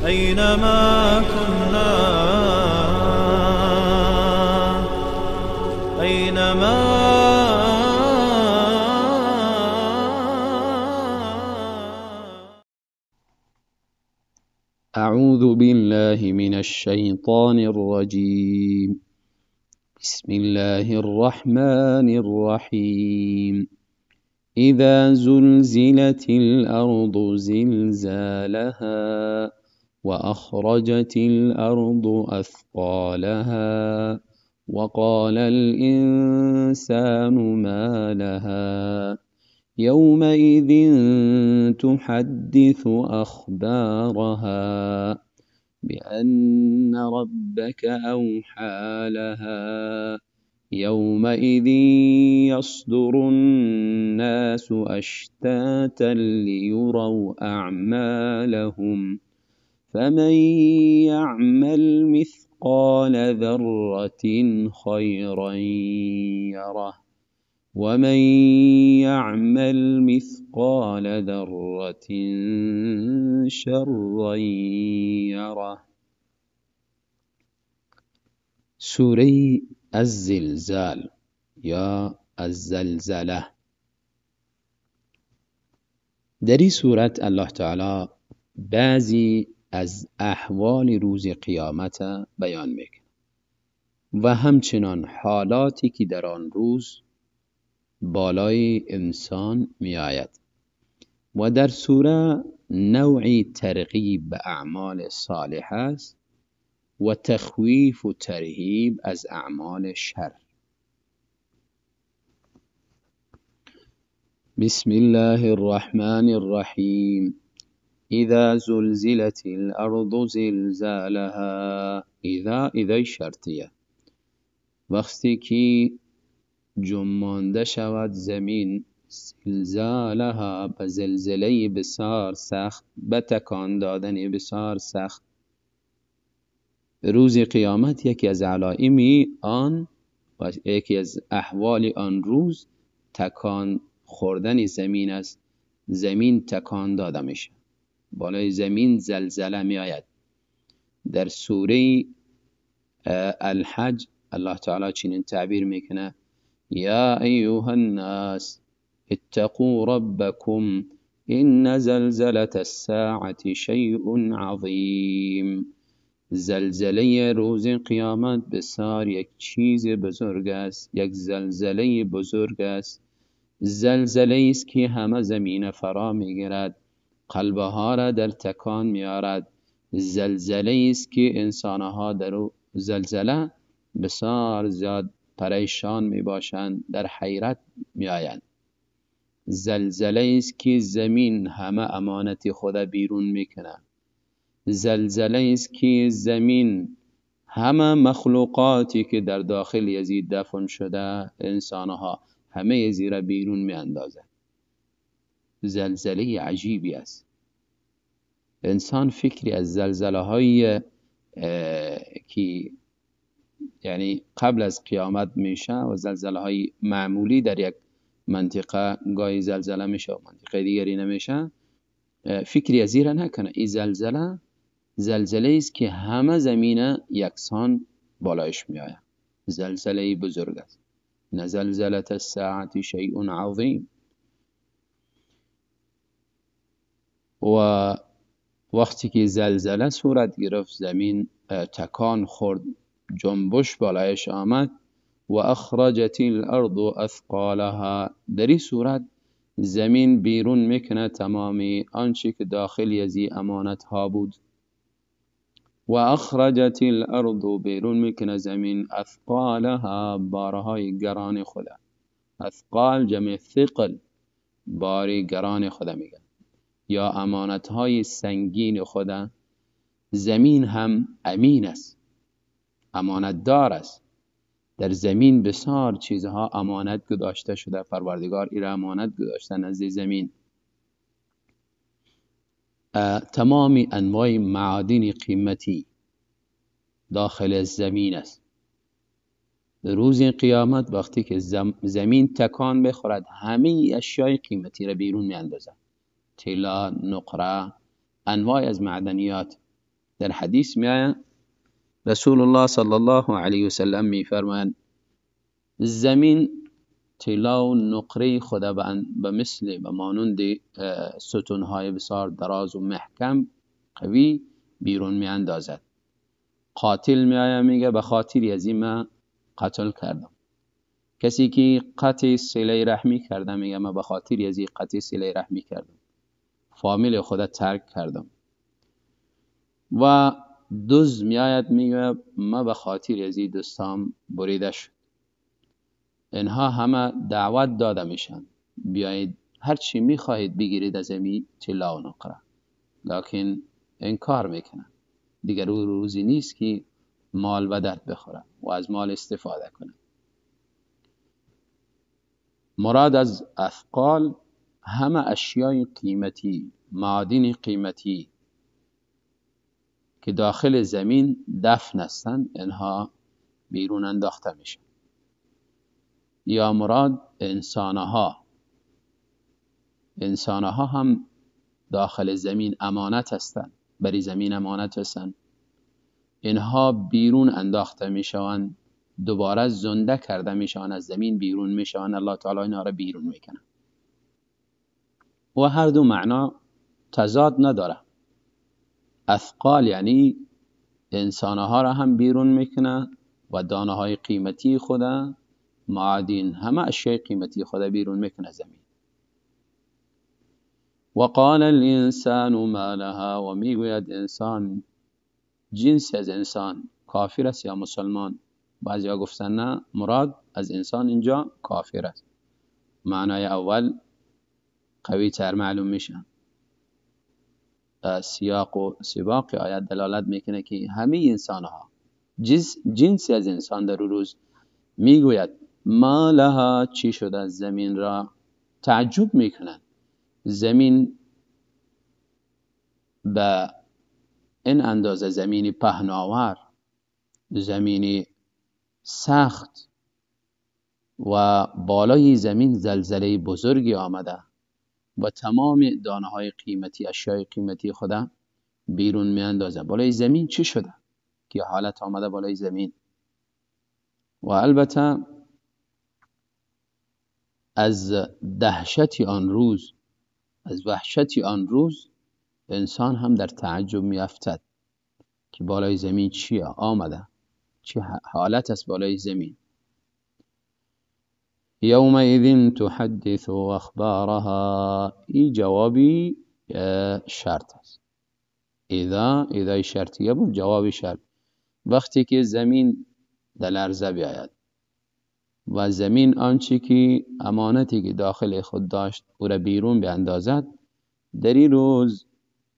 أينما كنا، أينما أعوذ بالله من الشيطان الرجيم. بسم الله الرحمن الرحيم. إذا زلزلت الأرض زلزالها وأخرجت الأرض أثقالها وقال الإنسان ما لها يومئذ تحدث أخبارها بأن ربك أوحى لها يومئذ يصدر الناس أشتاتا ليروا أعمالهم فمن يعمل مثقال ذرة خيرا يره ومن يعمل مثقال ذرة شرا يره. سورة الزلزال یا الزلزله. در این سورت الله تعالی بعضی از احوال روز قیامت بیان میکنه و همچنان حالاتی که در آن روز بالای انسان می آید و در سوره نوعی ترغیب به اعمال صالح است و تخویف و ترهیب از اعمال شر. بسم الله الرحمن الرحیم. اذا زلزلت الارض زلزالها. اذا شرطیه، وقتی که جنبانده شود زمین، زلزالها به زلزله بسیار سخت، به تکان دادن بسیار سخت. روز قیامت یکی از علائم آن و یکی از احوال آن روز تکان خوردن زمین است. زمین تکان داده میشه، بالای زمین زلزله می آید. در سوره الحج الله تعالی چنین تعبیر میکنه: یا ایها الناس اتقوا ربکم ان زلزلة الساعة شیء عظیم. زلزله روز قیامت بسیار یک چیز بزرگ است، یک زلزله بزرگ است. زلزله است که همه زمین فرا میگیرد، قلبها را در تکان میارد. زلزله است که انسانها در زلزله بسیار زیاد پریشان میباشند، در حیرت میآیند. زلزله است که زمین همه امانت خود بیرون میکنه. زلزله است که زمین همه مخلوقاتی که در داخل یزید دفن شده، انسانها همه زیرا بیرون می اندازه. زلزله عجیبی است. انسان فکری از زلزله های که یعنی قبل از قیامت میشه و زلزله های معمولی در یک منطقه گاهی زلزله میشه و منطقه دیگری نمیشه، فکری از زیرا نکنه. این زلزله زلزله است که همه زمینه یکسان بالایش می آید. زلزله بزرگ است. زلزله الساعة شیء عظیم. و وقتی که زلزله صورت گرفت، زمین تکان خورد، جنبش بالایش آمد. و اخرجت الارض اثقالها. در این صورت زمین بیرون میکنه تمامی آنچه که داخل یزی امانت ها بود. و اخرجت الارض، بیرون میکنه زمین، اثقالها، بارهای گران خدا. اثقال جمع ثقل، باری گران خدا میگن، یا امانت های سنگین خدا. زمین هم امین است، امانت دار است. در زمین بسیار چیزها امانت گذاشته شده، پروردگار ایرا امانت گذاشته نزد زمین. تمام انواع معادن قیمتی داخل زمین است. روز قیامت وقتی که زمین تکان بخورد، همه اشیای قیمتی را بیرون می اندازد. طلا، نقره، انواع از معدنیات. در حدیث میآید رسول الله صلی الله علیه و سلم میفرمایند زمین طلا و نقره خود به مثل به مانند ستونهای بسیار دراز و محکم قوی بیرون می اندازد. قاتل می آید میگه به خاطر از این من قتل کردم. کسی که قطع صله رحمی کرده میگه من به خاطر از این قطع صله رحمی کردم، فامیل خود ترک کردم. و دزد می آید میگه من به خاطر از این دستام بریده شد. اینها همه دعوت داده میشن بیایید هر چی میخواهید بگیرید از این طلا و نقره، لکن انکار میکنن. دیگر او روزی نیست که مال به درد بخوره و از مال استفاده کنه. مراد از اثقال همه اشیای قیمتی، معادن قیمتی که داخل زمین دفن هستند، اینها بیرون انداخته میشن. یا مراد انسانها، انسانها هم داخل زمین امانت هستند، برای زمین امانت هستند. اینها بیرون انداخته میشوند، دوباره زنده کرده میشوند، از زمین بیرون میشوند. الله تعالی اینها را بیرون میکنه. و هر دو معنا تضاد نداره. اثقال یعنی انسانها را هم بیرون میکنه و دانه های قیمتی خدا، معادن، همه اشیاء قیمتی خدا بیرون میکنه زمین. وقال الانسان ما لها، و میگوید انسان، جنس از انسان، کافر است یا مسلمان. بعضی ها گفتن نه، مراد از انسان اینجا کافر است. معنای اول قوی تر معلوم میشه. سیاق و سباق آیات دلالت میکنه که همه انسان ها، جنس از انسان در روز میگوید ما لها، چی شده از زمین را؟ تعجب میکنن. زمین به این اندازه، زمین پهناور، زمین سخت و بالای زمین زلزله بزرگی آمده و تمام دانه های قیمتی، اشیای قیمتی خدا بیرون می اندازه. بالای زمین چی شده که حالت آمده بالای زمین؟ و البته از دهشت آن روز، از وحشت آن روز انسان هم در تعجب می افتد که بالای زمین چی آمده، چه حالت است بالای زمین. یومئذ تحدث اخبارها، این جوابی شرط است. اذا شرطیه بود، جواب شرط. وقتی که زمین در لرزه بیاید و زمین آنچه که امانتی که داخل خود داشت او را بیرون بیاندازد، در این روز،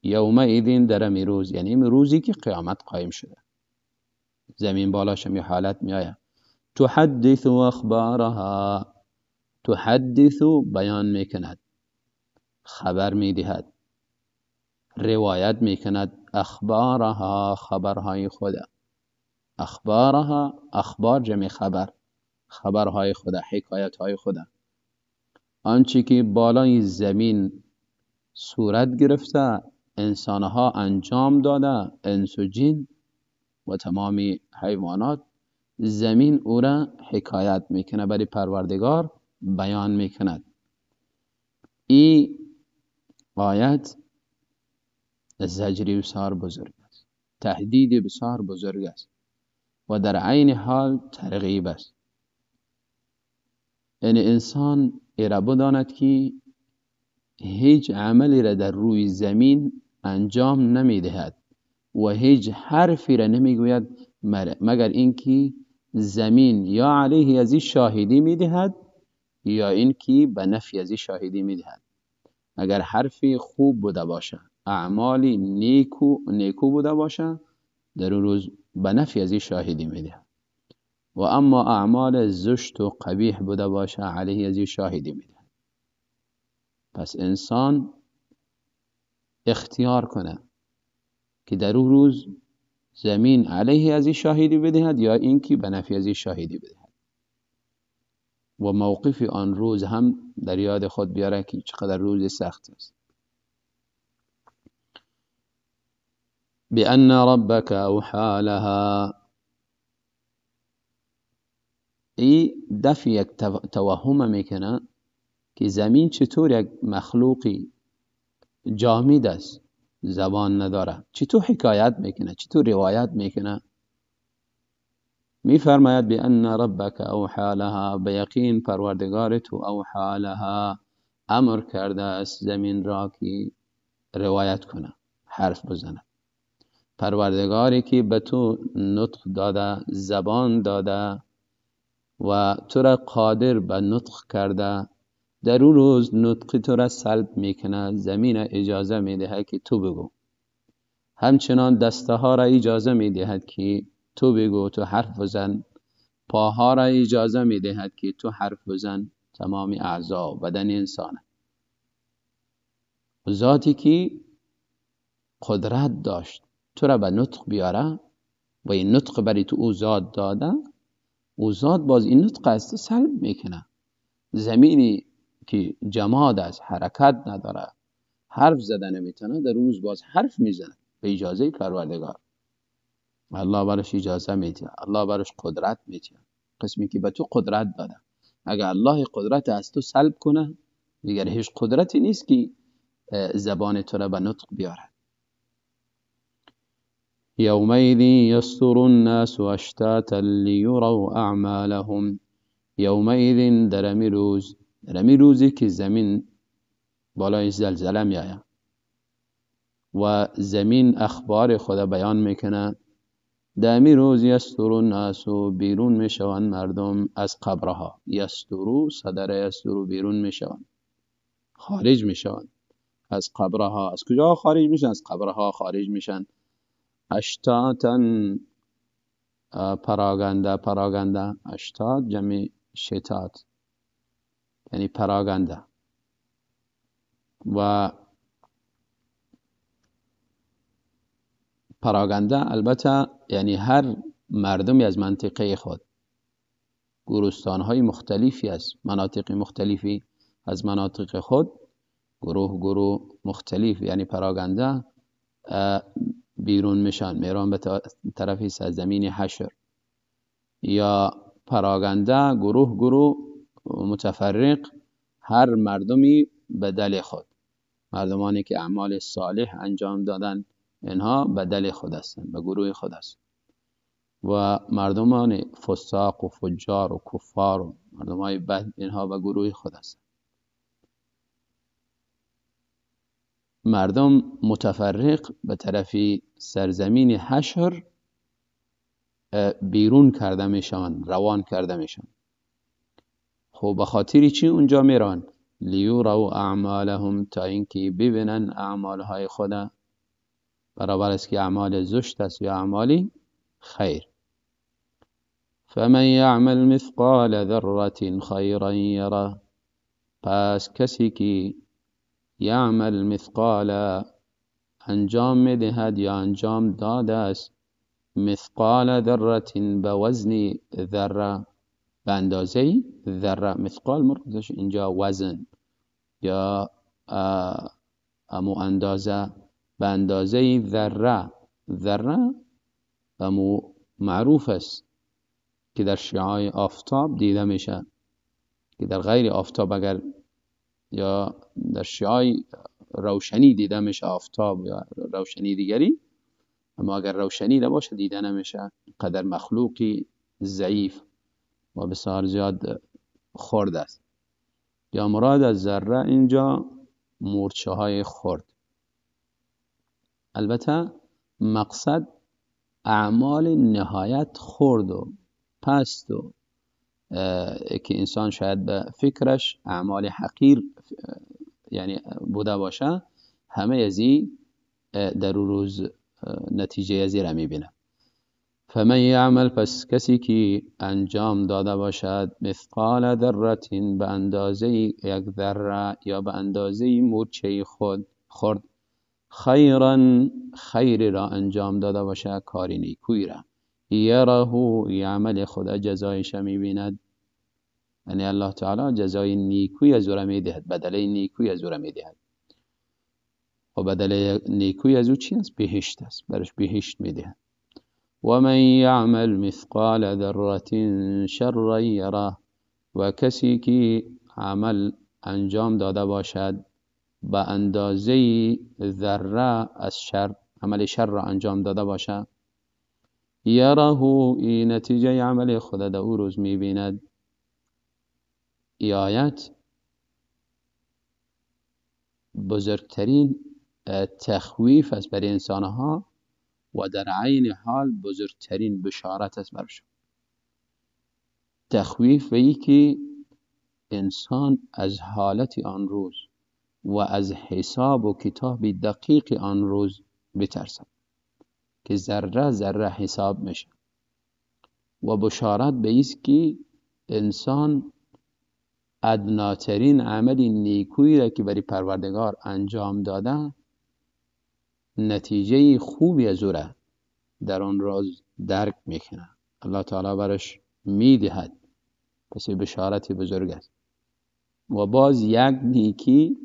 یومئذ، در این روز، یعنی این روزی که قیامت قایم شده، زمین بالاش هم یه حالت می آید. تحدث اخبارها، تحدث بیان میکند، خبر میدهد، روایت میکند، اخبارها، خبرهای خدا. اخبارها، اخبار جمع خبر، خبرهای خدا، حکایتهای خدا. آنچه که بالای زمین صورت گرفته، انسانها انجام داده، انس و جن و تمام حیوانات، زمین او را حکایت میکنه، برای پروردگار بیان میکند. این آیت زجری بسیار بزرگ است، تهدید بسیار بزرگ است و در عین حال ترغیب است. یعنی انسان ایرا بداند که هیچ عملی را در روی زمین انجام نمیدهد و هیچ حرفی را نمیگوید مگر اینکه زمین یا علیه از این شاهدی میدهد یا اینکه به نفی از این شاهدی میدهد. اگر حرفی خوب بوده باشه، اعمالی نیکو بوده باشه، در اون روز به نفی از این شاهدی میدهد، و اما اعمال زشت و قبیح بوده باشه، علیه از این شاهدی میدهد. پس انسان اختیار کنه که در اون روز زمین علیه از این شاهدی بدهد یا اینکه به نفی از این شاهدی بدهد، و موقف آن روز هم در یاد خود بیاره که چقدر روز سخت است. بأن ربك أوحى لها. ای دفع یک توهم میکنه که زمین چطور یک مخلوقی جامد است، زبان نداره، چطور حکایت میکنه، چطور روایت میکنه. میفرماید بأن ربك أوحى لها، به یقین پروردگار تو اوحى لها، امر کرده است زمین را که روایت کنه، حرف بزنه. پروردگاری که به تو نطق داده، زبان داده و تو را قادر به نطق کرده، در اون روز نطق تو را سلب میکنه، زمین اجازه میدهد که تو بگو. همچنان دسته ها را اجازه میدهد که تو بگو، تو حرف بزن. پاها را اجازه میدهد که تو حرف بزن. تمام اعضا بدن انسان، ذاتی که قدرت داشت تو را به نطق بیاره و این نطق برای تو او ذات داده، او ذات باز این نطق از تو سلب میکنه. زمینی که جماد است، حرکت نداره، حرف زده نمیتونه، در اون روز باز حرف میزنه به اجازه پروردگار. الله برش اجازه میده، الله برش قدرت میده، قسمی که به تو قدرت داده. اگر الله قدرت از تو سلب کنه، دیگر هیچ قدرتی نیست که زبان تو را به نطق بیاره. یومئذ یصدر الناس اشتاتا لیروا اعمالهم. یومئذ، در امی روز، در امی روزی که زمین بالای زلزله میآید و زمین اخبار خدا بیان میکنه، در امی روز یصدر الناس، بیرون میشوند مردم از قبرها. یصدرو، صدر یصدرو، بیرون میشوند، خارج میشوند از قبرها. از کجا خارج میشن؟ از قبرها خارج میشن. اشتاتا، پراگنده، پراگنده، اشتات جمع شتات یعنی پراگنده. و پراگنده البته یعنی هر مردمی از منطقه خود، گروستان‌های مختلفی از مناطق مختلفی از مناطق خود، گروه گروه مختلف یعنی پراگنده بیرون میشن، میران به طرف سرزمین حشر. یا پراگنده گروه گروه متفرق، هر مردمی به دل خود، مردمانی که اعمال صالح انجام دادن اینها به دل خود هستند، به گروه خود هستند. و مردمان فساق و فجار و کفار و مردمای بد اینها به گروه خود هستند. مردم متفرق به طرف سرزمین حشر بیرون کرده میشوند، روان کرده میشوند. خب به خاطر چی اونجا میرن؟ لیوروا اعمالهم، تا اینکه ببینن اعمالهای خود، برابر است که اعمال زشت است یا اعمال خیر. فمن یعمل مثقال ذره خیرا یره. پس کسی که یعمل مثقال، انجام میدهد یا انجام داده است، مثقال ذره به وزن ذره، به اندازه ذره. مثقال مرادش اینجا وزن یا امو اندازه، به اندازه ذره. ذره امو معروف است که در شعاع آفتاب دیده میشه، که در غیر آفتاب اگر یا در شعاع روشنی دیده میشه آفتاب یا روشنی دیگری، اما اگر روشنی نباشه دیده نمیشه. قدر مخلوقی ضعیف و بسیار زیاد خرد است. یا مراد از ذره اینجا مورچه های خرد. البته مقصد اعمال نهایت خرد و پست و که انسان شاید به فکرش اعمال حقیر یعنی بوده باشه، همه ازی در روز نتیجه ازی را میبینه. فمن یعمل، پس کسی که انجام داده باشد مثقال ذره، به اندازه یک ذره یا به اندازه مورچه خود خرد، خیرا، خیر را انجام داده باشه، کاری نیکویی را، یره، یعمل خدا جزایش میبیند. یعنی الله تعالی جزای نیکوی از او را میدهد، بدله نیکوی از او را میدهد. و بدل نیکوی از او چی است؟ بهشت است، برش بهشت میدهد. و من یعمل مثقال ذره شرا یره، و کسی که عمل انجام داده باشد به اندازه ذره از شر، عمل شر را انجام داده باشد، یره، این نتیجه عمل خود در او روز میبیند. ای آیت بزرگترین تخویف است برای انسانها و در عین حال بزرگترین بشارت است برشان. تخویف به ای که انسان از حالت آن روز و از حساب و کتاب دقیق آن روز بترسد که ذره ذره حساب میشه، و بشارت به ایست که انسان ادناترین عمل نیکویی را که برای پروردگار انجام داده نتیجه خوبی از او را در آن روز درک میکنه، الله تعالی برش میدهد. پس بشارت بزرگ است. و باز یک نیکی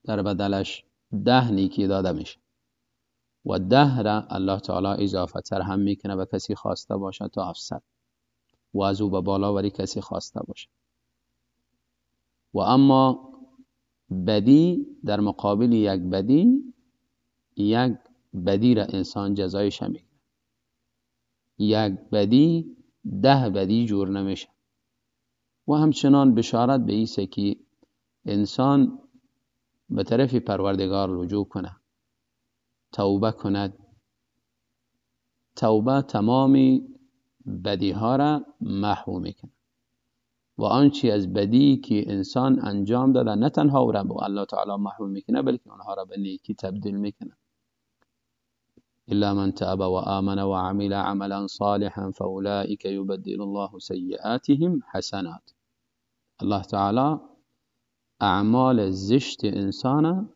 در بدلش 10 نیکی داده میشه و 10 را الله تعالی اضافه تر هم میکنه به کسی خواسته باشه تا 700 و از او به بالا ولی کسی خواسته باشه. و اما بدی در مقابل یک بدی، یک بدی را انسان جزایش میکنه. یک بدی 10 بدی جور نمیشه. و همچنان بشارت به ایسه که انسان به طرف پروردگار رجوع کنه، توبه کند. توبه تمام بدی ها را محو میکنه و آنچه از بدی که انسان انجام داده نه تنها او را به الله تعالی محو میکنه، بلکه آنها را به نیکی تبدیل میکنه. الا من تاب وآمن وعمل عملا صالحا فاولئک یبدل الله سیئاتهم حسنات. الله تعالی اعمال زشت انسان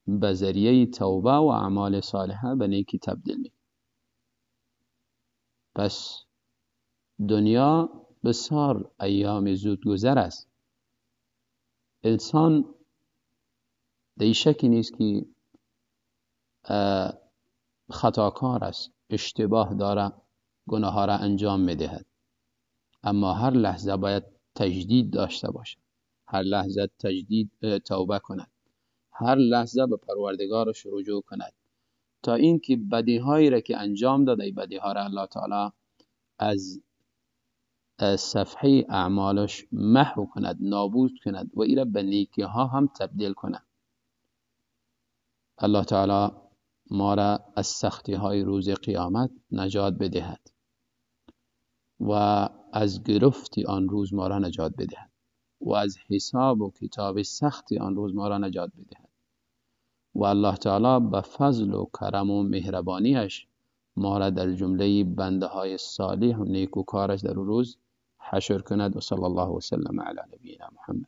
به ذریعه توبه و اعمال صالحه به نیکی تبدیل میکنه. پس دنیا بسیار ایام زودگذر است. انسان در شکی نیست که خطاکار است، اشتباه داره، گناه را انجام میدهد، اما هر لحظه باید تجدید داشته باشد، هر لحظه تجدید توبه کند، هر لحظه به پروردگارش رجوع کند تا اینکه بدیهایی را که انجام داده، بدیها را الله تعالی از صفحه اعمالش محو کند، نابود کند و ایره به نیکی ها هم تبدیل کند. الله تعالی ما را از سختی های روز قیامت نجات بدهد و از گرفت آن روز ما را نجات بدهد و از حساب و کتاب سختی آن روز ما را نجات بدهد و الله تعالی به فضل و کرم و مهربانیش ما را در جمله بنده های صالح و نیکوکارش در روز حشر کند. و صلی الله وسلم علی نبینا محمد.